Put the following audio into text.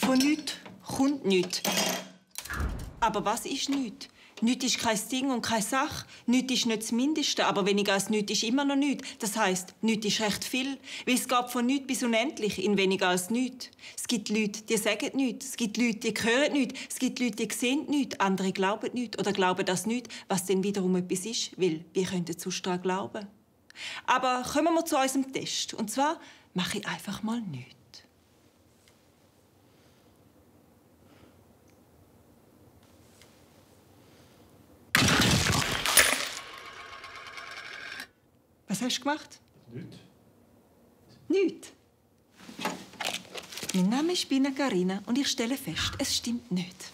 Von nichts kommt nichts. Aber was ist nichts? Nichts ist kein Ding und keine Sache. Nichts ist nicht das Mindeste, aber weniger als nichts ist immer noch nichts. Das heisst, nichts ist recht viel, weil es geht von nichts bis unendlich in weniger als nichts. Es gibt Leute, die sagen nichts. Es gibt Leute, die hören nichts. Es gibt Leute, die sehen nichts. Andere glauben nichts oder glauben das nichts, was dann wiederum etwas ist, weil wir könnten sonst daran glauben. Aber kommen wir zu unserem Test. Und zwar mache ich einfach mal nichts. Was hast du gemacht? Nichts. Nichts. Mein Name ist Bina Carina und ich stelle fest, es stimmt nicht.